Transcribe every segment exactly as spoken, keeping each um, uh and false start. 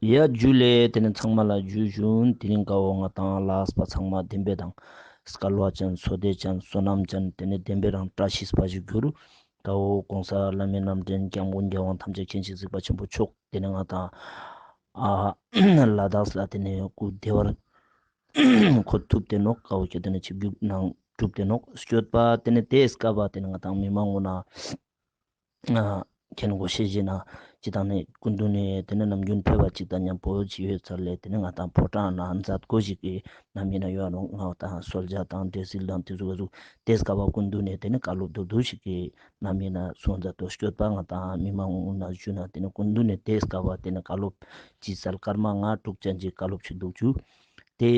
ཡ་ཇུ་ལེ། ཏེ་ནེ་ཚང་མ་ལ་ཇུ་ཞུན། དེ་རིང་ཀ་བོ་ང་དང་ལ་དྭགས་པ་ཚང་མ་བདེན་པའི་དང་སྐལ་བ་ཅན་བསོད་བདེ་ཅན་བསོད་ནམས་ཅན་ཏེ་ནེ་བདེན་པའི་རང་བཀྲ་ཤིས་པ་ཞིག་གྱུར། ཀ་བོ་གོང་ས་བླ་མའི་རྣམ་འདྲེན་སྐྱབས་མགོན་རྒྱལ་དབང་ཐམས་ཅད་མཁྱེན་ཅིང་གཟིགས་པ་ཆེན་པོ་མཆོག་ཏེ་ནེ་ང་དང་ཨ་ལ་དྭགས་ལ་ཏེ་ནེ་སྐུ་བདེ་བར་འཁོད་ཐུབ་ཏེ་ནོག། ཀ་བོ་ཁྱོད་ཏེ་ནེ་ཆིབས་བསྒྱུར་གནང་གྲུབ་ཏེ་ནོག། སྐྱོད་པ་ཏེ་ནེ་ཏེ་སྐབས་པ་ཏེ་ནེ་ང་དང་མི་མང་ངོ་ན་ཨ་མཁྱེན་དགོས་ཤེས་ཞིག་ན་སྤྱིར་བཏང་ནེ་སྐུ་མདུན་ནེ་ཏེ་ནེ་ནམ་རྒྱུན་ཕེབས་པ་ཅིག་དང་མཉམ་པོ་ཅིག་ཡོད་ཚར་ལེ། ཏེ་ནེ་ང་དང་ཕོ་བྲང་ནང་མཛད་སྒོ་ཞིག་གི་ནམ་ཡིན་ན་ཡོད་ནོག། ང་དང་གསོལ་ཇ་དང་འབྲས་སིལ་དང་ཏེ་ཟུག་ག་ཟུག་ཏེ་སྐབས་པ་སྐུ་མདུན་ནེ་ཏེ་ནེ་བཀའ་སློབ་རྡོག་རྡོག་ཞིག་གི་ནམ་ཡིན་ན་གསུང་མཛད་དོ། སྐྱོད་པ་ང་དང་མི་མང་ངོ་ན་ཞུ་ན་ཏེ་ནེ་སྐུ་མདུན་ནེ་ཏེ་སྐབས་པ་ཏེ་ནེ་བཀའ་སློབ་ཅི་སལ་སྐར་མ་ལྔ་དྲུག་ཅན་གྱི་བཀའ་སློབ་ཅིག་འདུག་ཅུ། ཏེ་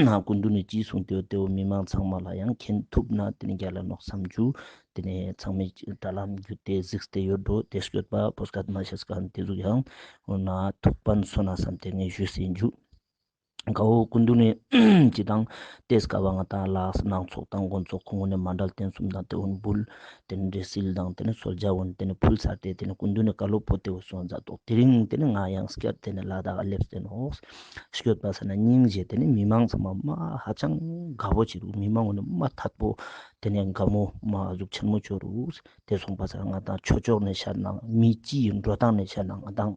ན་སྐུ་མདུན་ནེ་ཅི་གསུངས་ཏེ་ཡོད་ཏེ་བོ་མི་མང་ཚང་མ་ལ་ཡང་མཁྱེན་ཐུབ་ན་ཏེ་ནེ་རྒྱལ་ལ་ནོག་བསམ་ཅུ། ཏེ་ནེ་ཚང་མས་དྲ་ལམ་བརྒྱུད་དེ་གཟིགས་ཏེ་ཡོད་འགྲོ། ཏེ་སྐྱོད་པ་བོད་སྐད་མ་ཤེས་མཁན་ཏེ་ཟུག་ཡང་འོ་ན་ཐུགས་ཕན་གསོས་ན་བསམ་སྟེ་ངས་ཞུས་ཟིན་ཅུ། ཀ་བོ་སྐུ་མདུན་ནེ་སྤྱིར་བཏང་ཏེ་སྐབས་པ་ང་དང་ལ་དྭགས་ནང་ཚོགས་དང་དགོན་ཚོགས་ཁོང་ངོ་ནེ་མཎྜལ་རྟེན་གསུམ་དང་ཏེ་འོན་འབུལ་ཏེ་ནེ་འབྲས་སིལ་དང་ཏེ་ནེ་གསོལ་ཇ་འོན་ཏེ་ནེ་ཕུལ་ཚར་ཏེ་ཏེ་ནེ་སྐུ་མདུན་ནེ་བཀའ་སློབ་པོ་ཏེ་བོ་གསུང་མཛད་དོག། དེ་རིང་ཏེ་ནེ་ང་ཡང་སྐྱར་ཏེ་ནེ་ལ་དྭགས་སླེབས་ཏེ་ནོག། སྐྱོད་པ་ས་ན་སྙིང་རྗེ་ཏེ་ནེ་མི་མང་ཚང་མ་མ་ཧ་ཅང་དགའ་པོ་ཅིག་རུག། མི་མང་ངོ་ནེ་མ་ཐད་པོ་ཏེ་ནེ་དགའ་མོ་མ་ཨ་ཟུག་ཆེན་མོ་ཅོ་རུག། ཏེ་སོང་པ་ས་ང་དང་ཆོས་ཕྱོགས་ནེ་ཤར་ན་མི་སྤྱི་ཡི་འགྲོ་སྟངས་ནེ་ཤར་ན་ང་དང་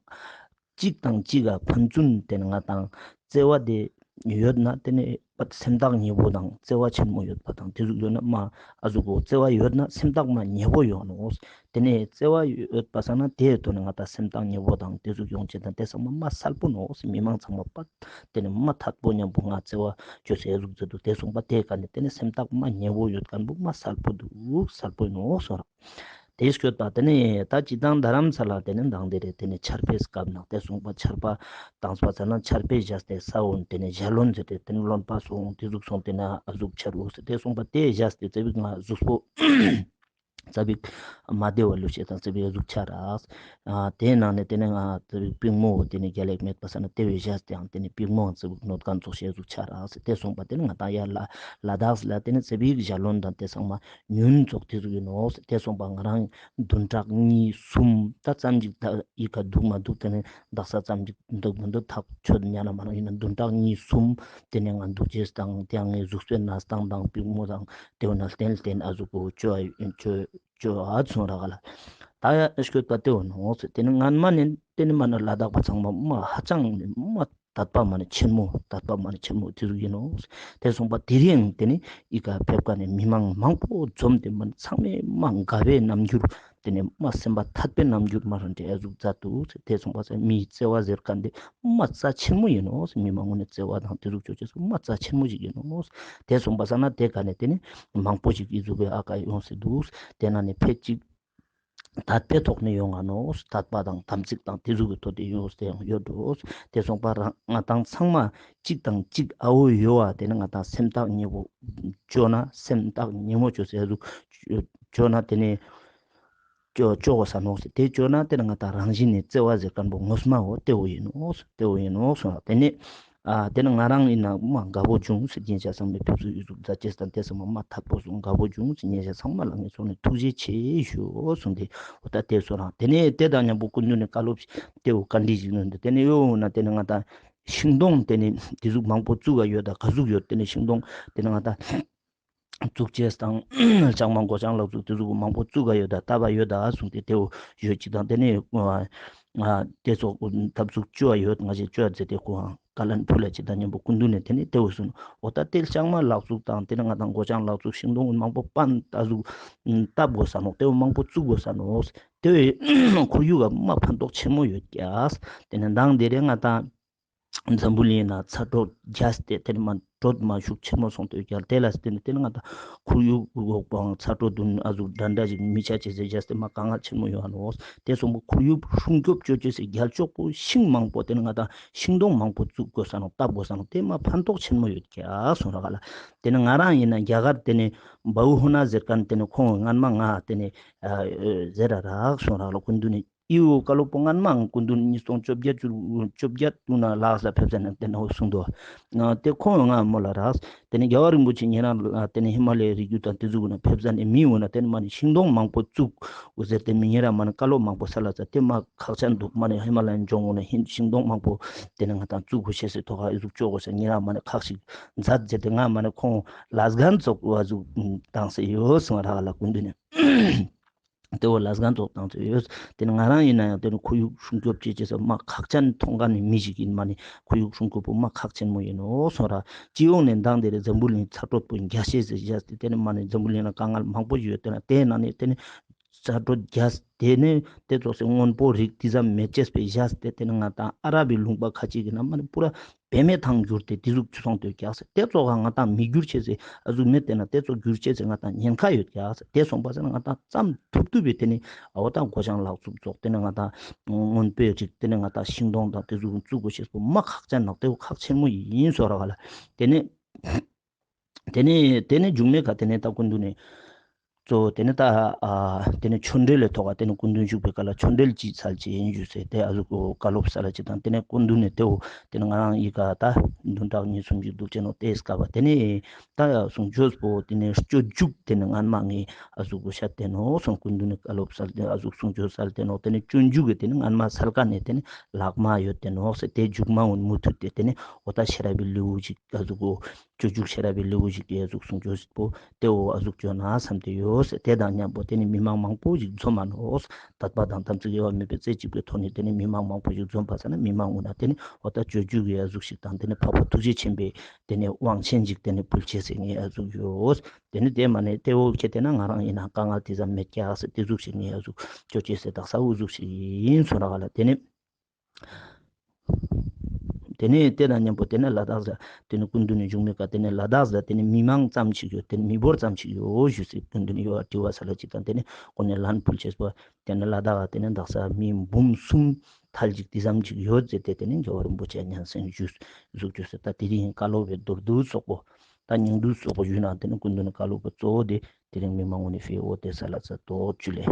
གཅིག་དང་གཅིག་ག་ཕན་ཚུན་ཏེ་ནེ་ང་དང་བརྩེ་བ་དེ་ཡོད་ན་ཏེ་ནེ་སེམས་ཐག་ཉེ་པོ་དང་བརྩེ་བ་ཆེན་མོ་ཡོད་པ་དང་ཏེ་ཟུག་ཡོད་ན་མ་ཨ་ཟུག་གོ་བརྩེ་བ་ཡོད་ན་སེམས་ཐག་མ་ཉེ་པོ་ཡོང་ནོག། ཏེ་ནེ་བརྩེ་བ་ཡོད་པ་ས་ན་ཏེ་ཐོག་ནེ་ང་དང་སེམས་ཐག་ཉེ་པོ་དང་ཏེ་ཟུག་ཡོང་ཅེས་དང་ཏེ་ཚང་མ་མ་སལ་པོ་ནོག། མི་མང་ཚང་མ་པ་ཏེ་ནེ་མ་ཐད་པོ་མཉམ་པོ་ང་བརྩེ་བ་ཅོས་སེ་ཨ་ཟུག་མཛད་དུག། ཏེ་སོང་པ་ཏེ་ཀ་ནེ་ཏེ་ནེ་སེམས་ཐག་མ་ཉེ་པོ་ཡོད་མཁན་པོ་མ་སལ་པོ་དུག། སལ་པོ་ནོག་སོང་ར། ཏེ་སྐྱོད་པ་ཏེ་ནེ་ད་སྤྱིར་བཏང་རྡ་རམ་ས་ལ་ཏེ་ནེ་མདང་དེ་རེ་ཏེ་ནེ་ཆར་པའི་སྐབས་ནང་ཏེ་སོང་པ་ཆར་པ་དང་པ་ས་ན་ཆར་པའི་བཞག་སྟེ་ས་འོན་ཏེ་ནེ་ཞལ་འོན་ཟེར་ཏེ་ཏེ་ནེ་རློན་པ་སོང་ཏེ་ཟུག་སོང་ཏེ་ནེ་ཨ་ཟུག་ཆར་འོ་ཟེར་ཏེ་སོང་པ་ཏེ་བཞག་སྟེ་ཙ་པིག་ང་ཟུགས་པོ་ཙ་པིག་མ་བདེ་བ་ལུས་ཤེས་དང་ཙ་པིག་ཨ་ཟུག་ཆ་རག། ཨ་ཏེ་ནང་ནེ་ཏེ་ནེ་ང་ཙ་པིག་པིག་མོ་ཏེ་ནེ་རྒྱལ་ལེགས་མེད་པ་ས་ན་ཏེ་བས་བཞག་སྟེ་ཡང་ཏེ་ནེ་པིག་མོ་ཙ་པིག་གནོད་མཁན་ཙོགས་ཤིག་ཨ་ཟུག་ཆ་རག་ཟེར་ཏེ་སོང་པ་ཏེ་ནེ་ང་དང་ཡར་ལ་ལ་དྭགས་ལ་ཏེ་ནེ་ཙ་པིག་ཞལ་འོན་དང་ཏེ་ཚང་མ་ཉུན་ཙོགས་ཏེ་ཟུག་ཡིན་ནོག། ཏེ་སོང་པ་ང་རང་བདུན་ཕྲག་གཉིས་གསུམ་ད་ཙམ་ཅིག་ད་ཡི་ག་དུག་མ་དུག་ཏེ་ནེ་དག་ས་ཙམ་ཅིག་དུག་མ་དུག་ཐག་ཆོད་ཉན་ན་མ་ན་ཡིན་ན་བདུན་ཕྲག་གཉིས་གསུམ་ཏེ་ནེ་ང་དུག་ཅེས་དང་ཏེ་ཡང་ངའི་ཟུགས་པོའི་ན་སྟངས་དང་པིག་མོ་དང་ཏེ་བོ་ན་ལྟན་ལྟན་ཨ་ཟུག་གོ་ཅོ་ཨ་ཅོ་ཅོ་ཨ་སོང་རག་ལ། ད་ཡ་སྐྱོད་པ་ཏེ་བོ་ནོག་ཟེར་ཏེ་ནེ་ངན་མ་ནེ་ཏེ་ནེ་མ་ན་ལ་དྭགས་པ་ཚང་མ་མ་ཧ་ཅང་ནེ་མ་དད་པ་མ་ནེ་ཆེན་མོ་དད་པ་མ་ནེ་ཆེན་མོ་ཏེ་ཟུག་ཡིན་ནོག། ཏེ་སོང་པ་དེ་རིང་ཏེ་ནེ་ཨི་ཀ་ཕེབས་ཀ་ནེ་མི་མང་མང་པོ་འཛོམས་ཏེ་མ་ཚང་མས་མ་དགའ་བའི་རྣམ་འགྱུར་ཏེ་ནེ་མ་སེམས་པ་ཐད་པའི་རྣམ་འགྱུར་མ་རང་འདྲེ་ཨ་ཟུག་མཛད་དུག། ཏེ་སོང་པ་ས་མིའི་བརྩེ་བ་ཟེར་མཁན་དེ་མ་རྩ་ཆེན་མོ་ཡིན་ནོག། མི་མང་ངོ་ནེ་བརྩེ་བ་དང་ཏེ་ཟུག་ཅོ་ཅེས་སུ་མ་རྩ་ཆེན་མོ་ཞིག་ཡིན་ནོག། ཏེ་སོང་པ་ས་ན་ཏེ་ཀ་ནེ་ཏེ་ནེ་མང་པོ་ཞིག་ཨི་ཟུག་གི་ཨ་ཀ་ཡོང་སེ་དུག། ཏེ་ནང་ནེ་ཕེ་ཅིག་དད་པའི་ཐོག་ནེ་ཡོང་ང་ནོག། དད་པ་དང་དམ་ཚིག་དང་ཏེ་ཟུག་གི་ཐོག་ཏེ་ཡོང་སྟེ་ཡང་ཡོད་འགྲོ། ཏེ་སོང་པ་རང་ང་དང་ཚང་མ་གཅིག་དང་གཅིག་ཨ་བོ་ཡོད་བ་ཏེ་ནེ་ང་དང་སེམས་ཐག་ཉེ་པོ་ཅོ་ན་སེམས་ཐག་ཉེ་མོ་ཅོ་སེ་ཨ་ཟུག་ཅོ་ན་ཏེ་ནེ་ཅོ་ཅོ་གོས་ས་ནོག་ཟེར། ཏེ་ཅོ་ན་ཏེ་ནེ་ང་དང་རང་བཞིན་ནེ་བརྩེ་བ་ཟེར་མཁན་པོ་ངོ་མ་བོ་ཏེ་བོ་ཡིན་ནོག། ཏེ་བོ་ཡིན་ནོག་སོང་། ཏེ་ནེ་ཨ་ཏེ་ནེ་ང་རང་ཡིན་ན་མ་དགའ་པོ་བྱུང་ཟེར། རྒན་ཤ་ཚང་མས་ཕེབས་བསུ་ཨི་ཟུག་མཛད་ཅེས་དང་ཏེ་ཚང་མ་མ་ཐད་པོ་སོང་དགའ་པོ་བྱུང་ཟེར། རྒན་ཤ་ཚང་མ་ལ་ངས་སོང་ནེ་ཐུགས་རྗེ་ཆེ་ཞུ་སོང་། ཏེ་འོ་ད་ཏེ་སོང་རང་ཏེ་ནེ་ཏེ་དང་མཉམ་པོ་སྐུ་མདུན་ནེ་བཀའ་སློབ་ཏེ་བོ་བཀའ་འདྲི་ཞིག་གནང་འདུག། ཏེ་ནེ་ཡོད་ན་ཏེ་ནེ་ང་དང་ཤིང་སྡོང་ཏེ་ནེ་ཏེ་ཟུག་མང་པོ་བཙུགས་ག་ཡོད་ད་ག་ཟུག་ཡོད། ཏེ་ནེ་ཤིང་སྡོང་ཏེ་ནེ་ང་དང་བཙུགས་ཅེས་དང་ལྕང་མ་མགོ་ལྕང་ལག་བཙུགས་ཏེ་ཟུག་མང་པོ་བཙུགས་ག་ཡོད་ད་བཏབ་པ་ཡོད་ད་གསུངས་ཏེ་ཏེ་བོ་ཡོད་ཅིག་དང་ཏེ་ནེ་ཨ་ཏེ་ཚོ་འཐབ་ཟུག་ཅོ་བ་ཡོད་ང་ཞེས་ཅོ་བ་ཟེར་ཏེ་ཁོ་ཧང་ཀ་ལན་ཕུལ་ལ་ཅིག་དང་མཉམ་པོ་སྐུ་མདུན་ནེ་ཏེ་ནེ་ཏེ་བོ་གསུངས། འོ་ད་ཏེ་ལྕང་མ་ལག་བཙུགས་དང་ཏེ་ནེ་ང་དང་མགོ་ལྕང་ལག་བཙུགས་ཤིང་སྡོང་མང་པོ་པན་ད་ཟུག་བཏབ་གོས་ས་ནོག། ཏེ་བོ་མང་པོ་བཙུགས་གོས་ས་ནོག། ཏེ་བོ་ཁོར་ཡུག་ག་མ་ཕན་ཐོགས་ཆེན་མོ་ཡོད་ཀྱག། ཏེ་ནེ་མདང་དེ་རིང་ང་དང་འཛམ་བུ་གླིང་ན་ཚ་དྲོད་རྒྱས་ཏེ་ཏེ་ནེ་མ་དྲོད་མ་ཤུགས་ཆེན་མོ་སོང་སྟེ་ཡོད་ཀྱག། ཏེ་ལ་སྟེ་ནེ་ཏེ་ནེ་ང་དང་ཁོར་ཡུག་འོག་པའང་ཚ་དྲོད་དུན་ཨ་ཟུག་འདྲ་འདྲ་ཞིག་མི་ཆ་ཅེས་སེ་རྒྱས་ཏེ་མ་དཀའ་ངལ་ཆེན་མོ་ཡོང་ང་ནོག། ཏེ་སོང་པ་ཁོར་ཡུག་སྲུང་སྐྱོབ་ཅོ་ཅེས་སེ་རྒྱལ་ལྕོག་པོ་ཤིང་མང་པོ་ཏེ་ནེ་ང་དང་ཤིང་སྡོང་མང་པོ་བཙུགས་གོས་ས་ནོག། བཏབ་གོས་ས་ནོག། ཏེ་མ་ཕན་ཐོགས་ཆེན་མོ་ཡོད་ཀྱག་སོང་ར་ག་ལ། ཏེ་ནེ་ང་རང་ཡིན་ན་རྒྱ་གར་ཏེ་ནེ་བའུ་ཧོ་ན་ཟེར་མཁན་ཏེ་ནེ་ཁོང་སྔན་མ་ང་ཏེ་ནེ་ཨ་ཟེར་ར་རག་སོང་ར་ག་ལ། སྐུ་མདུན་ནེ་ ཨི་བོ་བཀའ་སློབ་པོ་སྔན་མ་སྐུ་མདུན་ཉིས་སྟོང་བཅོ་བརྒྱད་ཅུ་བཅོ་བརྒྱད་ཅུ་ན་ལགས་ལ་ཕེབས་ཟ་ན་དེ་ནེ་འོ་གསུངས་འདུག། ཏེ་ཁོང་ང་མོལ་ལ་རགས། ཏེ་ནེ་རྒྱལ་བ་རིན་པོ་ཆེ་ཉེ་རང་ལ་ཏེ་ནེ་ཧི་མ་ལ་ཡའི་རི་རྒྱུད་དང་ཏེ་ཟུག་ན་ཕེབས་ཟ་ནེ་མི་འོ་ན་ཏེ་ནེ་མ་ནེ་ཤིང་སྡོང་མང་པོ་བཙུགས་འོ་ཟེར་ཏེ་མི་ཉེ་རང་མ་ནེ་བཀའ་སློབ་མང་པོ་སལ་ལ་ཙ་ཏེ་མ་ཁག་ཅན་འདུག། མ་ནེ་ཧི་མ་ལ་ཡའི་ལྗོངས་འོ་ན་ཧིན་ཤིང་སྡོང་མང་པོ་ཏེ་ནེ་ང་དང་བཙུགས་དགོས་ཤེས་སི་ཐོག་ཁ་ཨི་ཟུག་ཅོ་དགོས་ས་ཉེ་རང་མ་ནེ་ཁག་ཅིག་མཛད་ཟེར་ཏེ་ང་མ་ནེ་ཁོང་ལས་འགན་ཙོགས་བ་ཟུག་བཏང་སེ་ཡོད་གསུངས་རག་ལ་སྐུ་མདུན་ནེ། ཏེ་བོ་ལས་འགན་ཙོགས་བཏང་སེ་ཡོད། ཏེ་ནེ་ང་རང་ཨིན་ན་ཡང་ཏེ་ནེ་ཁོར་ཡུག་སྲུང་སྐྱོབ་ཅེས་ཅེས་སི་མ་ཁག་ཅན་མཐོང་ཁན་ནི་མི་ཞིག་ཨིན། མ་ནེ་ཁོར་ཡུག་སྲུང་སྐྱོབ་པོ་མ་ཁག་ཆེན་མོ་ཨིན་ནོག་གསུངས་རག། སྤྱི་ཡོངས་ནེ་མདང་དེ་རིང་འཛམ་བུ་གླིང་ཚ་དྲོད་པོ་རྒྱས་ཤེས་སི་བཞག་སྟེ་ཏེ་ནེ་མ་ནེ་འཛམ་བུ་གླིང་ལ་དཀའ་ངལ་མང་པོ་ཡོད། ཏེ་ནེ་ཏེའི་ནང་ནེ་ཏེ་ནེ་ཚ་དྲོད་རྒྱས་ཏེ་ནེ་ཏེ་ཙོགས་སི་སྔོན་པོ་རིགས་ཏེ་ཙམ་མེད་ཅེས་པའི་བཞག་སྟེ་ཏེ་ནེ་ང་དང་ཨ་རབ་པའི་ལུང་པ་ཁ་ཅིག་གི་ནང་མ་ནེ་པུ་ར་བེད་མེད་ཐང་གྱུར་ཏེ་ཏེ་ཟུག་ཆུ་སོང་ཏེ་ཡོད་ཀྱག་ཟེར། ཏེ་ཙོགས་ང་དང་མི་འགྱུར་ཅེས་སི་ཨ་ཟུག་མེད། ཏེ་ནེ་ཏེ་ཙོགས་འགྱུར་ཅེས་སི་ང་དང་ཉེན་ཁ་ཡོད་ཀྱག་ཟེར། ཏེ་སོང་པ་ཟེར་ན་ང་དང་ཙམ་ཐུབ་ཐུབ་པའི་ཏེ་ནེ་འོ་ད་སྒོ་བྱང་ལག་བཙུགས་ཙོགས་ཏེ་ནེ་ང་དང་སྔོན་པོའི་རིགས་ཏེ་ནེ་ང་དང་ཤིང་སྡོང་དང་ཏེ་ཟུག་བཙུགས་དགོས་ཤེས་པོ་མ་ཁག་ཅན་ནོག། ཏེ་བོ་ཁག་ཆེན་མོ་ཨིན་གསུངས་རག་ལ། ཏེ་ནེ་ཏེ་ནེ་ཏེ་ནེ་མཇུག་མའི་ཀ་ཏེ་ནེ་ད་སྐུ་མདུན་ནེ་གཙོ་བོ་ཏེ་ནེ་ད་ཨ་ཏེ་ནེ་ཆོས་འབྲེལ་ལི་ཐོག་ཁ་ཏེ་ནེ་སྐུ་མདུན་བཞུགས་པའི་ཀ་ལ་ཆོས་འབྲེལ་ཅིག་སལ་ཅེས་ཨིན་ཞུས་སེ་ཏེ་ཨ་ཟུག་བཀའ་སློབ་སལ་ཅེས་དང་ཏེ་ནེ་སྐུ་མདུན་ནེ་ཏེ་བོ་ཏེ་ནེ་ང་རང་ཨི་ཀ་ད་བདུན་ཕྲག་གཉིས་གསུམ་ཞིག་འདུག་ཅེས་ནོག། ཏེ་སྐབས་པ་ཏེ་ནེ་ད་གསུང་ཆོས་པོ་ཏེ་ནེ་སྤྱོད་འཇུག་ཏེ་ནེ་སྔན་མ་ངས་ཨ་ཟུག་གོ་ཤད་དེ་ནོག་གསུངས། སྐུ་མདུན་ནེ་བཀའ་སློབ་སལ་ཏེ་ཨ་ཟུག་གསུང་ཆོས་སལ་ཏེ་ནོག། ཏེ་ནེ་སྤྱོད་འཇུག་གི་ཏེ་ནེ་སྔན་མ་སལ་ཀ་ནེ་ཏེ་ནེ་ལྷག་མ་ཡོད་དེ་ནོག་ཟེར། ཏེ་མཇུག་མ་འོ་མུ་མཐུད་དེ་ཏེ་ནེ་འོ་ད་ཤེས་རབ་པའི་ལེའུ་ཞིག་ཨ་ཟུག་གོ་སྤྱོད་འཇུག་ཤེས་རབ་པའི་ལེའུ་ཞིག་ཨ་ཟུག་གསུང་ཆོས་པོ་ཏེ་བོ་ཨ་ཟུག་ཅོ་ན་བསམ་སྟེ་ཡོད་ཟེར། ཏེ་དང་མཉམ་པོ་ཏེ་ནེ་མི་མང་མང་པོ་ཞིག་འཛོམས་མ་ནོག། དད་པ་དང་དམ་ཚིག་དབྱེ་བ་མེད་པའི་རྩེ་གཅིག་པའི་ཐོག་ནེ་ཏེ་ནེ་མི་མང་མང་པོ་ཞིག་འཛོམས་པ་ཟེར་ན་མི་མང་འོ་ན་ཏེ་ནེ་འོ་ད་སྤྱོད་འཇུག་གི་ཨ་ཟུག་ཞིག་དང་ཏེ་ནེ་འཕགས་པ་ཐུགས་རྗེ་ཆེན་པོའི་ཏེ་ནེ་དབང་ཆེན་ཞིག་ཏེ་ནེ་ཕུལ་ཅེས་སི་ངས་ཨ་ཟུག་ཡོད། ཏེ་ནེ་ཏེ་མ་ནེ་ཏེ་བོ་ཁྱེད་ཏེ་ན་ང་རང་ཨིན་ན་དཀའ་ངལ་ཏེ་ཙམ་མེད་ཀྱག་ཟེར། ཏེ་ཟུག་ཞིག་ངས་ཨ་ཟུག་ཅོ་ཅེས་སི་དག་ས་འོ་ཟུག་ཞིག་ཨིན་གསུངས་རག་ལ། ཏེ་ནེ་ཏེ་ནེ་ཏེ་དང་མཉམ་པོ་ཏེ་ནེ་ལ་དྭགས་ཟེར་ཏེ་ནེ་སྐུ་མདུན་ནེ་མཇུག་མའི་ཀ་ཏེ་ནེ་ལ་དྭགས་ཟེར་ཏེ་ནེ་མི་མང་ཙམ་ཞིག་ཡོད། ཏེ་ནེ་མི་འབོར་ཙམ་ཞིག་ཡོད་ཞུས་སེ་སྐུ་མདུན་ནེ་ཡོད་དྲི་བ་སལ་ཅེས་དང་ཏེ་ནེ་ཁོང་ནེ་ལན་ཕུལ་ཅེས་པོ་ཏེ་ནེ་ལ་དྭགས་ཏེ་ནེ་དག་ས་མི་འབུམ་གསུམ་ཐལ་ཅིག་ཏེ་ཙམ་ཞིག་ཡོད་ཟེར་ཏེ་ཏེ་ནེ་རྒྱལ་བ་རིན་པོ་ཆེ་སྙན་སེང་ཞུས་ཟུག་ཅོས་སེ་ད་དེ་རིང་བཀའ་སློབ་པའི་མདོར་བསྡུས་སོགས་པོ་ད་སྙིང་བསྡུས་སོགས་པོ་ཞུས་ན་ཏེ་ནེ་སྐུ་མདུན་ནེ་བཀའ་སློབ་པོ་གཙོ་བོ་དེ་དེ་རིང་མི་མང་ངོ་ནེ་ཕེ་འོ་ཏེ་སལ་ལ་ཙ་ཏོག་ཅུ་ལེ།